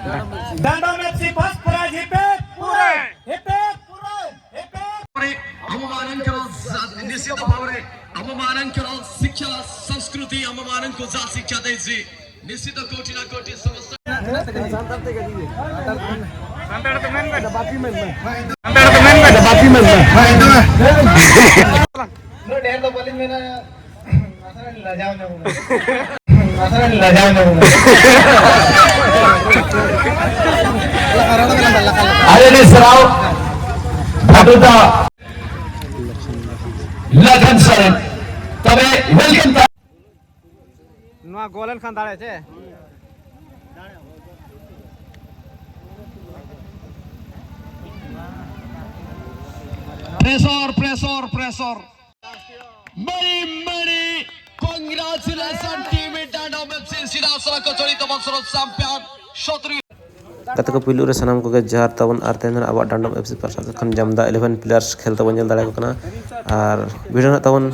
Dandam FC first prize, hip hip hip hip hip hip. ଆମମାନଙ୍କର ନିଶ୍ଚିତ ଭାବରେ ଆମମାନଙ୍କର ଶିକ୍ଷା ସଂସ୍କୃତି ଆମମାନଙ୍କୁ ଯାହା ଶିକ୍ଷା ଦେଇଛି, ନିଶ୍ଚିତ କୋଉଠି ନା କୋଉଠି ସମସ୍ତ आरएनएस राव भाटुदा लखन सोरेन तबे welcome. ᱱᱚᱣᱟ ᱜᱚᱞ ᱮᱱᱠᱷᱟᱱ ᱫᱟᱲᱮ ᱪᱮ Pressure, pressure, pressure. Many, many congratulations team Dandam FC, ସିଧାସଳଖ ଚଳିତ ବର୍ଷର ଚାମ୍ପିୟନ 17। ᱜᱟᱛᱮ ᱠᱚ, ᱯᱩᱭᱞᱩ ᱨᱮ ᱥᱟᱱᱟᱢ ᱠᱚᱜᱮ ᱡᱚᱦᱟᱨ ᱛᱟᱵᱚᱱ᱾ ᱟᱨ ᱛᱮᱦᱮᱧ ᱫᱚ ᱟᱵᱚᱣᱟᱜ ᱰᱟᱸᱰᱚᱢ ᱮᱯᱥ ᱯᱟᱥᱴᱟ ᱠᱷᱚᱱ ᱡᱟᱢᱫᱟ 11 ᱯᱞᱮᱭᱟᱨᱥ ᱠᱷᱮᱞ ᱛᱟᱵᱚᱱ ᱧᱮᱞ ᱫᱟᱲᱮᱭᱟᱠᱚ ᱠᱟᱱᱟ᱾ ᱟᱨ ᱵᱷᱤᱰᱤᱭᱳ ᱱᱟᱜ ᱛᱟᱵᱚᱱ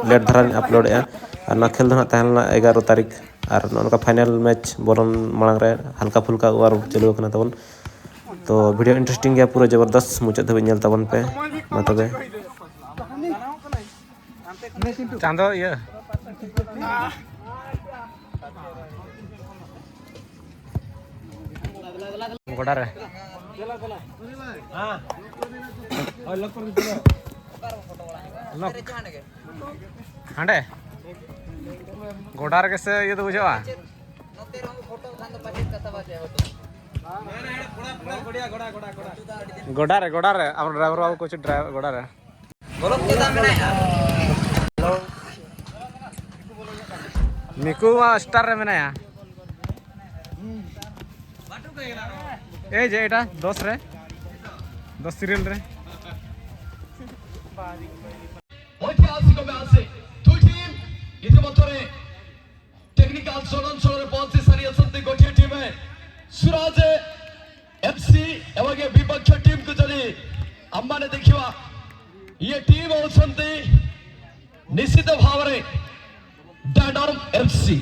ᱞᱮᱴ ᱫᱷᱟᱨᱟᱧ ᱟᱯᱞᱳᱰᱮᱜᱼᱟ᱾ ᱟᱨ ᱱᱚᱣᱟ ᱠᱷᱮᱞ ᱫᱚ ᱱᱟᱜ ᱛᱟᱦᱮᱸ ᱞᱮᱱᱟ 11 ᱛᱟᱹᱨᱤᱠᱷ᱾ ᱟᱨ ᱱᱚᱜᱼᱚ ᱱᱚᱝᱠᱟ ᱯᱷᱟᱭᱱᱟᱞ ᱢᱮᱪ ᱵᱚᱞᱚᱱ ᱢᱟᱲᱟᱝ ᱨᱮ ᱦᱟᱞᱠᱟ ᱯᱷᱩᱞᱠᱟ ᱚᱣᱟᱨ ᱪᱟᱹᱞᱩ ᱟᱠᱟᱱᱟ ᱛᱟᱵᱚᱱ᱾ ᱛᱚ ᱵᱷᱤᱰᱤᱭᱳ ᱤᱱᱴᱟᱨᱮᱥᱴᱤᱝ ᱜᱮᱭᱟ, ᱯᱩᱨᱟᱹ ᱡᱚᱵᱚᱨᱫᱚᱥᱛ, ᱢᱩᱪᱟᱹᱫ ᱫᱷᱟᱹᱵᱤᱡ ᱧᱮᱞ ᱛᱟᱵᱚᱱ ᱯᱮ᱾ ᱢᱟ ᱛᱚᱵᱮ ᱪᱟᱸᱫᱚ ᱤᱭᱟᱹ ᱜᱚᱰᱟ ᱨᱮ ᱦᱟᱸᱰᱮ ᱜᱚᱰᱟ ᱨᱮᱜᱮ ᱥᱮ ᱤᱭᱟᱹ ᱫᱚ ᱵᱩᱡᱷᱟᱹᱜᱼᱟ᱾ ᱜᱚᱰᱟ ᱨᱮ, ᱜᱚᱰᱟ ᱨᱮ ᱟᱢ ᱰᱨᱟᱭᱵᱷᱟᱨ ᱵᱟᱵু ᱠᱚ ᱰᱨᱟᱭᱵᱷᱟᱨ ᱜᱚᱰᱟ ᱨᱮ ᱱᱤᱠᱩ ᱢᱟ ᱥᱴᱟᱨ ᱨᱮ ᱢᱮᱱᱟᱭᱟ᱾ এই যে এটা 10 রে, 10 সিরিয়াল রে। ঐতিহাସିକ ମ୍ୟାଚ୍। ଦୁଇ ଟିମ୍ ଇତିମଧ୍ୟରେ ଟେକ୍ନିକାଲ ଜୋନ୍ ଅଞ୍ଚଳରେ ପହଞ୍ଚି ସାରିଅଛନ୍ତି। ଗୋଟିଏ ଟିମ୍ ସୁରଜ ଏଫସି ଏବଂ ଏ ବିପକ୍ଷ ଟିମ୍କୁ ଯଦି ଆମମାନେ ଦେଖିବା, ଇଏ ଟିମ୍ ହେଉଛନ୍ତି ନିଶ୍ଚିତ ଭାବରେ ଡାଡମ୍ ଏଫସି।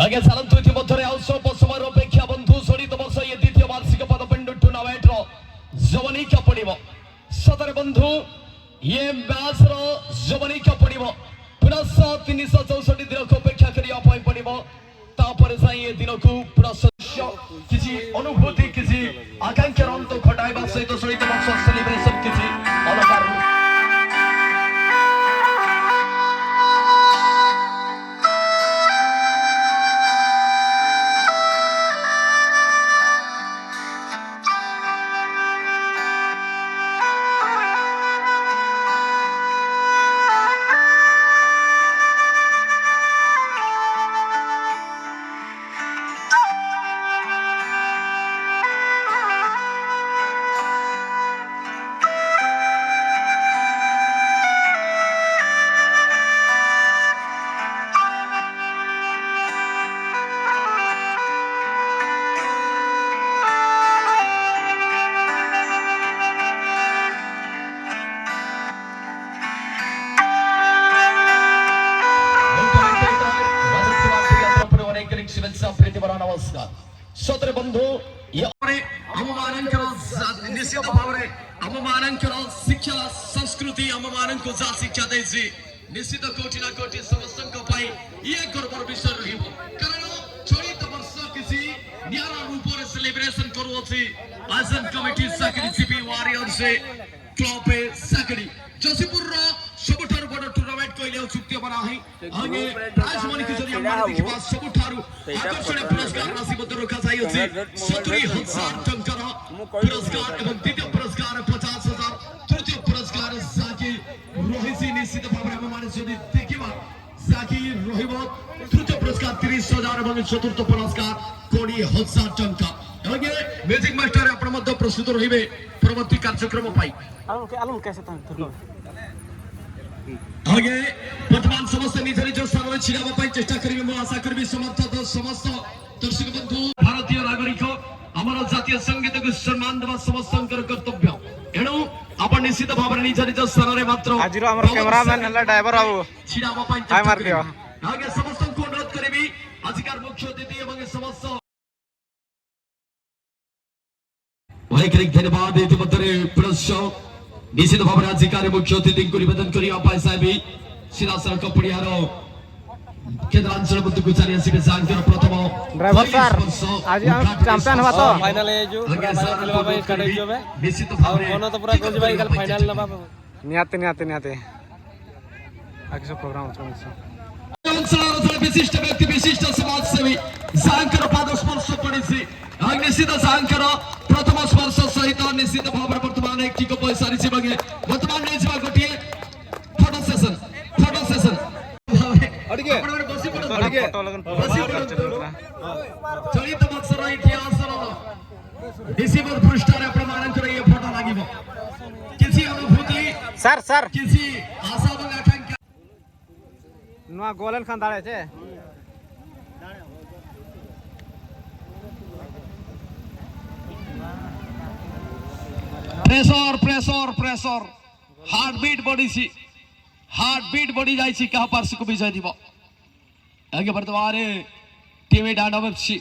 ଆଜ୍ଞା ଚାଲନ୍ତୁ, ଇତିମଧ୍ୟରେ ଆଉ ସ୍ୱଳ୍ପ ସମୟର ଅପେକ୍ଷା ବନ୍ଧୁ। ଚଳିତ ବର୍ଷ ଇଏ ଦ୍ୱିତୀୟ ବାର୍ଷିକ ପଦପିଣ୍ଡ ଟୁର୍ଣ୍ଣାମେଣ୍ଟର ଜବନିକା ପଡ଼ିବ। ସତରେ ବନ୍ଧୁ, ଇଏ ମ୍ୟାଚ୍ର ଜବନିକା ପଡ଼ିବ। ପୁନଃ 364 ଦିନକୁ ଅପେକ୍ଷା କରିବା ପାଇଁ ପଡ଼ିବ, ତାପରେ ଯାଇ ଏ ଦିନକୁ ପୁନଃ କିଛି ଅନୁଭୂତି, କିଛି ଆକାଂକ୍ଷାର ଅନ୍ତ ଘଟାଇବା ସହିତ ଚଳିତ ବର୍ଷ ସେଲିବ୍ରେସନ କିଛି ଅଲଗା। ଅନେକ ଅନେକ ଶୁଭେଚ୍ଛା, ପ୍ରୀତିଭରା ନମସ୍କାର। ସତରେ ବନ୍ଧୁ, ଆମମାନଙ୍କର ନିଶ୍ଚିତ ଭାବରେ ଆମମାନଙ୍କର ଶିକ୍ଷା ସଂସ୍କୃତି ଆମମାନଙ୍କୁ ଯାହା ଶିକ୍ଷା ଦେଇଛି, ନିଶ୍ଚିତ କୋଉଠି ନା କୋଉଠି ସମସ୍ତଙ୍କ ପାଇଁ ଇଏ ଗର୍ବର ବିଷୟ ରହିବ, କାରଣ ଚଳିତ ବର୍ଷ କିଛି ନିଆରା ରୂପରେ ସେଲିବ୍ରେସନ କରୁଅଛି ଆୟୋଜନ କମିଟି ସାକରି ଜିପି ୱାରିୟର୍ସ କ୍ଲବ ସାକରି। ଯଶୀପୁରର ସବୁଠାରୁ ବଡ ଟୁର୍ଣ୍ଣାମେଣ୍ଟ କହିଲେ ଅତ୍ୟୁକ୍ତି ହେବ ନାହିଁ। ଆଗେ ପ୍ରାଇଜ ମନିକୁ ଯଦି ଆମେ ଦେଖିବା, ସବୁଠାରୁ ଆକର୍ଷଣୀୟ ପୁରସ୍କାର ରାଶି ମଧ୍ୟ ରଖାଯାଇଅଛି, 70,000 ଟଙ୍କାର ପୁରସ୍କାର ଏବଂ ଦ୍ୱିତୀୟ ପୁରସ୍କାର 50,000, ତୃତୀୟ ପୁରସ୍କାର ଯାହାକି ରହିଛି, ନିଶ୍ଚିତ ଭାବରେ ଆମେମାନେ ଯଦି ଦେଖିବା, ଯାହାକି ରହିବ ତୃତୀୟ ପୁରସ୍କାର 30,000 ଏବଂ ଚତୁର୍ଥ ପୁରସ୍କାର 20,000 ଟଙ୍କା। ଏବଂ ମ୍ୟୁଜିକ ମାଷ୍ଟର, ଆପଣ ମଧ୍ୟ ପ୍ରସ୍ତୁତ ରହିବେ ପରବର୍ତ୍ତୀ କାର୍ଯ୍ୟକ୍ରମ ପାଇଁ। আলম কেসে ଆଗେ ବର୍ତ୍ତମାନ ସମସ୍ତେ ନିଜ ନିଜ ସ୍ଥାନରେ ଛିଡ଼ା ହେବା ପାଇଁ ଚେଷ୍ଟା କରିବେ। ମୁଁ ଆଶା କରିବି ସମସ୍ତ ଦର୍ଶକ ବନ୍ଧୁ, ଭାରତୀୟ ନାଗରିକ, ଆମର ଜାତୀୟ ସଙ୍ଗୀତକୁ ସମ୍ମାନ ଦେବା ସମସ୍ତଙ୍କର କର୍ତ୍ତବ୍ୟ। ଏଣୁ ଆପଣ ନିଶ୍ଚିତ ଭାବରେ ନିଜ ନିଜ ସ୍ଥାନରେ ମାତ୍ର ଆଜିର ଆମର କ୍ୟାମେରାମ୍ୟାନ୍ ହେଲା ଡ୍ରାଇଭର ବାବୁ। ଛିଡ଼ା ହେବା ପାଇଁ ହାଇ ଚେଷ୍ଟା ମାରିଦିଅ। କରିବେ। ଆଜ୍ଞା, ସମସ୍ତଙ୍କୁ ଅନୁରୋଧ କରିବି, ଆଜିକାର ମୁଖ୍ୟ ଅତିଥି ଏବଂ ସମସ୍ତ ଅନେକ ଅନେକ ଧନ୍ୟବାଦ। ଇତିମଧ୍ୟରେ ପୁନଶ୍ଚ ନିଶ୍ଚିତ ଭାବରେ ଆଜିକାର ମୁଖ୍ୟ ଅତିଥିଙ୍କୁ ନିବେଦନ କରିବା ପାଇଁ ସାହେବ ସିଧାସଳଖ ପଡ଼ିଆର କେନ୍ଦ୍ରାଞ୍ଚଳ ମଧ୍ୟକୁ ଚାଲି ଆସିବେ, ଯାହାଙ୍କର ପ୍ରଥମ ଡ୍ରାଇଭର ସାର୍, ସ୍ପର୍ଶ ଆଜି ଆମେ ଉଦ୍ଘାଟନୀ ଚାମ୍ପିୟନ ହେବା ତ? ଫାଇନାଲ ହେଇଛୁ। ଆଜ୍ଞା, ପୁରା ଫାଇନାଲ ଖେଳିବା ପାଇଁ ଷ୍ଟାର୍ଟ ହେଇଛୁ ଏବେ। ନିଶ୍ଚିତ ଆଉ ଭାବରେ ମନ ତ ପୁରା କହୁଛି ଭାଇ, କାଲି ଫାଇନାଲ ନେବା। ନିହାତି ନିହାତି ନିହାତି। ଆଉ କିଛି ପ୍ରୋଗ୍ରାମ ଅଛି ଅଛି? ଅଞ୍ଚଳର ଜଣେ ବିଶିଷ୍ଟ ବ୍ୟକ୍ତି, ବିଶିଷ୍ଟ ସମାଜସେବୀ, ଯାହାଙ୍କର ପାଦ ସ୍ପର୍ଶ ପଡ଼ିଛି ଆଉ ନିଶ୍ଚିତ ଯାହାଙ୍କର ପ୍ରଥମ ସ୍ପର୍ଶ ସହିତ ନିଶ୍ଚିତ ଭାବରେ ବର୍ତ୍ତମାନ କିକ ସାରିଛି ଏବଂ ବର୍ତ୍ତମାନ ନେଇଯିବା ଗୋଟିଏ ଫଟୋ ସେସନ, ଫଟୋ ସେସନ। ଆପଣମାନେ ବସି ପଡ଼ନ୍ତୁ, ବସି ପଡ଼ନ୍ତୁ। ଚଳିତ ବର୍ଷର ଇତିହାସର ଡିସେମ୍ବର ପୃଷ୍ଠାରେ ଆପଣମାନଙ୍କର ଇଏ ଫଟୋ ଲାଗିବ। କିଛି ଅନୁଭୂତି, ସାର୍, ସାର୍, କିଛି ଆଶା ଏବଂ ଆକାଂକ୍ଷା। ନୂଆ ଗୋଲ ଖାন ଦାঁড়াইছে। Pressure, pressure, pressure, heartbeat ବଢିଛି, ହାର୍ଟବିଟ୍ ବଢି ଯାଇଛି। କାହା ପାର୍ଶ୍ୱକୁ ବିଜୟ ଯିବ? ଆଜ୍ଞା, ବର୍ତ୍ତମାନ ଟିମ୍ ଡାଣ୍ଡମ ଏଫସି।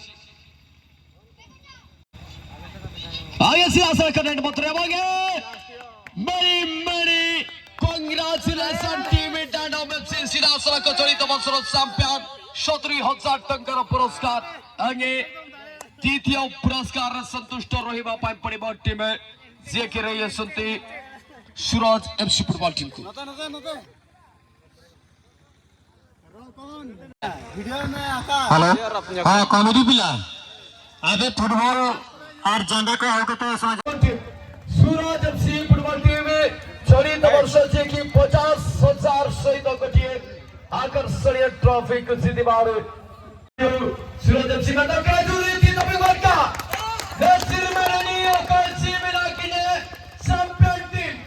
ଆଜ୍ଞା, ସିଧାସଳଖ ନେଟ୍ ମଧ୍ୟରେ ଏବଂ many many congratulation team Dandam FC, ସିଧାସଳଖ ଚଳିତ ବର୍ଷର ଚାମ୍ପିୟନ। 70,000 ଟଙ୍କାର ପୁରସ୍କାର। ଆଜ୍ଞା, ଦ୍ୱିତୀୟ ପୁରସ୍କାରରେ ସନ୍ତୁଷ୍ଟ ରହିବା ପାଇଁ ପଡ଼ିବ ଟିମ୍ ଯିଏକି ରହିଅଛନ୍ତି ସୁରଜ ଏଫସି ଫୁଟବଲ ଟିମ୍କୁ। ହ୍ୟାଲୋ, ହଁ, କମିଟି ପିଲା, ଏବେ ଫୁଟବଲ আর ଜାଣ୍ଡାକୁ ଆଉ କେତେ ସମୟ? ସୁରଜ ଏଫସି ଫୁଟବଲ ଟିମ୍ ଚଳିତ ବର୍ଷ ଯିଏକି 50,000 ସହିତ ଗୋଟିଏ ଆକର୍ଷଣୀୟ ଟ୍ରଫିକୁ ଜିତିବାରୁ ସୁରଜ ଏଫସି। ଚାମ୍ପିୟନ ଟିମ୍,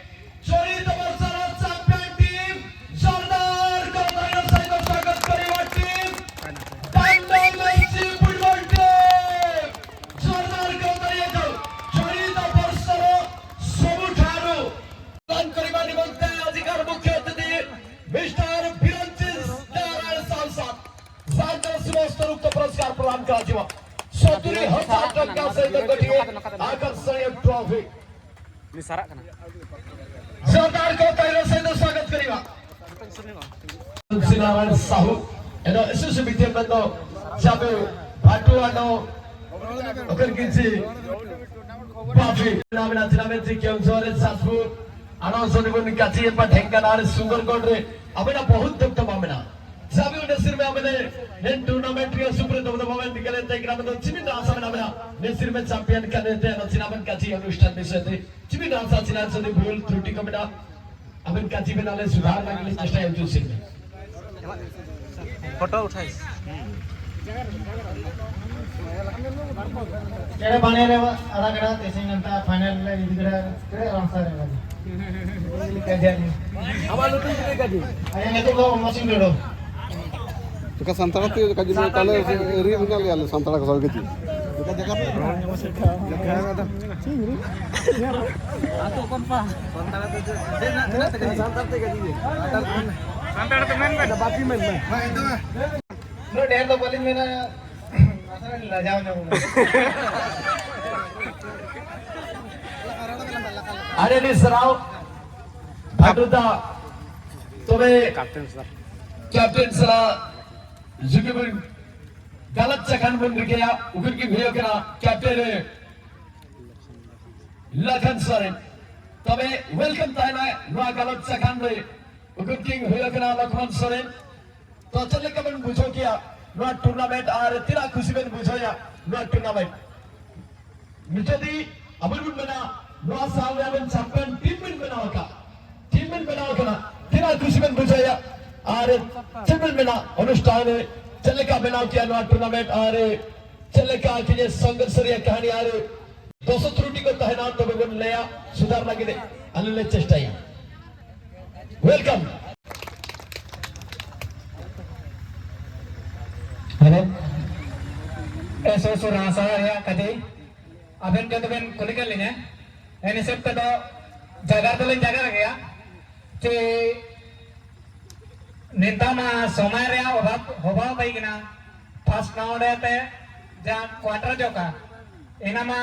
ଚଳିତ ବର୍ଷର ଚାମ୍ପିୟନ ଟିମ୍, ଜୋରଦାର କରତାଳିର ସହିତ ସ୍ୱାଗତ କରିବା ଟିମ୍ ଡାଣ୍ଡମ ଏଫସି ଫୁଟବଲ ଟିମ୍। ଜୋରଦାର କରତାଳି ହେଇଯାଉ। ଚଳିତ ବର୍ଷର ସବୁଠାରୁ ପ୍ରଦାନ କରିବା ନିମନ୍ତେ ଆଜିକାର ମୁଖ୍ୟ ଅତିଥି ମିଷ୍ଟର ବିରଞ୍ଚି ନାରାୟଣ ସାହୁ ସାର୍, ସାର୍ଙ୍କର ସମସ୍ତ ଉକ୍ତ ପୁରସ୍କାର ପ୍ରଦାନ କରାଯିବ। 70,000 ଟଙ୍କା ସହିତ ଗୋଟିଏ ଆକର୍ଷଣୀୟ ଟ୍ରଫି। ସାରାᱜ ᱠᱟᱱᱟ। ଜୋରଦାର କରତାଳିର ସହିତ ସ୍ୱାଗତ କରିବା ନାରାୟଣ ସାହୁ ଏନ ଏସୋସିଏସନ ଯାବେ ଭାଟୁଆनो ওখানে କିଛି ট্রফি নামে নাচিনামে କେଉଁଝରରେ, ଯାଜପୁର ଆଣସନିବୁନ କାଚି ଏପା, ଢେଙ୍କାନାଳ, ସୁନ୍ଦରଗଡ଼ରେ ଆମେ ବହୁତ ଦବଦବା ଆମେ जाबे नसिर में हमने नेन टूर्नामेंट रे सुपर दबदबा में निकले ते ग्राम तो चिमी दास में नाम नेसिर में चैंपियन करने ते नचिनामन काची अनुष्ठान विषय ते चिमी दास चिना से भूल त्रुटि कमिना अबन काची बनाले सुधार लागले चेष्टा हेउछु सिर में। ফটো উঠাইছ। केड़े बाने अड़ा कड़ा तेसिंग नंता फाइनल इदिकड़ा केड़े रामसार रे काजी আমার নতুন কাজী। আয়া নেতো লো মসিং Dodo. Tuka Santara tu kaji kale ri bina le ale Santara ka gaji. No ढेर तो बोलिन मेना असर लजाव ना। আরে রাও ভাটুদা, তবে captain sir. Captain সারা जुगेबन गलत चखन बन गया उगर की भियो करा कैप्टन लखन सोरेन। তবে welcome তাইনা নোয়া গলত চাখান রে উগুর কিং হইয়া কেনা লক্ষ্মণ সোরেন। তো চলে কেমন বুঝো কিয়া নোয়া টুর্নামেন্ট আর তিরা খুশি বেন বুঝোয়া নোয়া টুর্নামেন্ট? যদি আবার বুন বেনা নোয়া সাল রে আবেন চ্যাম্পিয়ন টিম বিন বেনাও কা, টিম বিন বেনাও কেনা, তিরা খুশি বেন বুঝোয়া আর চ্যাম্পিয়ন বেনা অনুষ্ঠানে चले का बनाव किया नोआ टूर्नामेंट और चले का के संघर्ष रे कहानी और 200 त्रुटि को तहना तो बेगुन लेया सुधार लगे আনলে চেষ্টাই। Welcome. Hello, SO सुर रासा या कदी अबेन जतो बेन कुलिकल लिने एन हिसाब ते दो जागार दलिन जागार गया चे निंतामा समय रे अभाव होबा होई गना फर्स्ट राउंड रे जा क्वार्टर जोका इनामा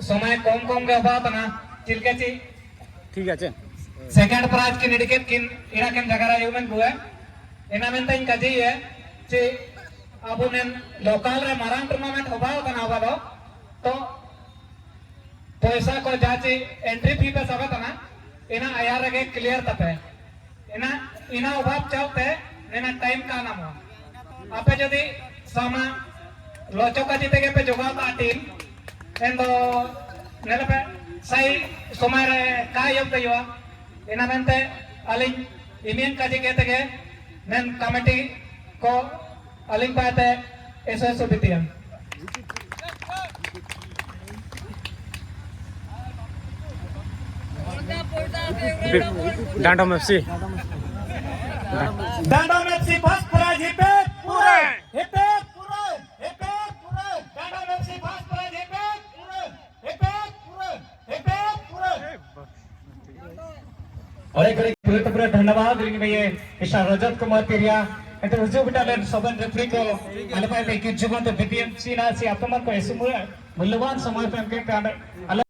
समय कम कम गे अभाव तना चिलके ची ठीक है। सेकंड प्राइज किन इडिकेट किन इना किन जगह रे यूमेन बुए इना मेनते काजी है चे अबुनेन लोकल रे मारांग टूर्नामेंट होबा तना होबा दो तो पैसा को जाची एंट्री फी पे सब तना इना आया रगे क्लियर तपे इना इना अभाव चावते इना टाइम का नाम आपे जदि सामा लोचो काजी तेगे पे जोगाव ता टीम एंदो नेले पे सही समय रे का योग तयुआ इना मेनते अलिंग इमियन काजी के तेगे नेन कमिटी को अलिंग पाते एसो एसो बितियन। Dandam FC Dandam FC first prize हिपे पूरे हिपे पूरे हिपे पूरे डांडम एफसी फर्स्ट प्राइज हिपे पूरे हिपे पूरे हिपे पूरे। और एक पूरे पूरे धन्यवाद रिंग में ये ईशा रजत कुमार तिरिया एंड हुजू बिटालेन सबन रेफरी को अले पाए के जुगन तो बीपीएमसी ना सी आपमान को ऐसे मूल्यवान समय पे हमके अले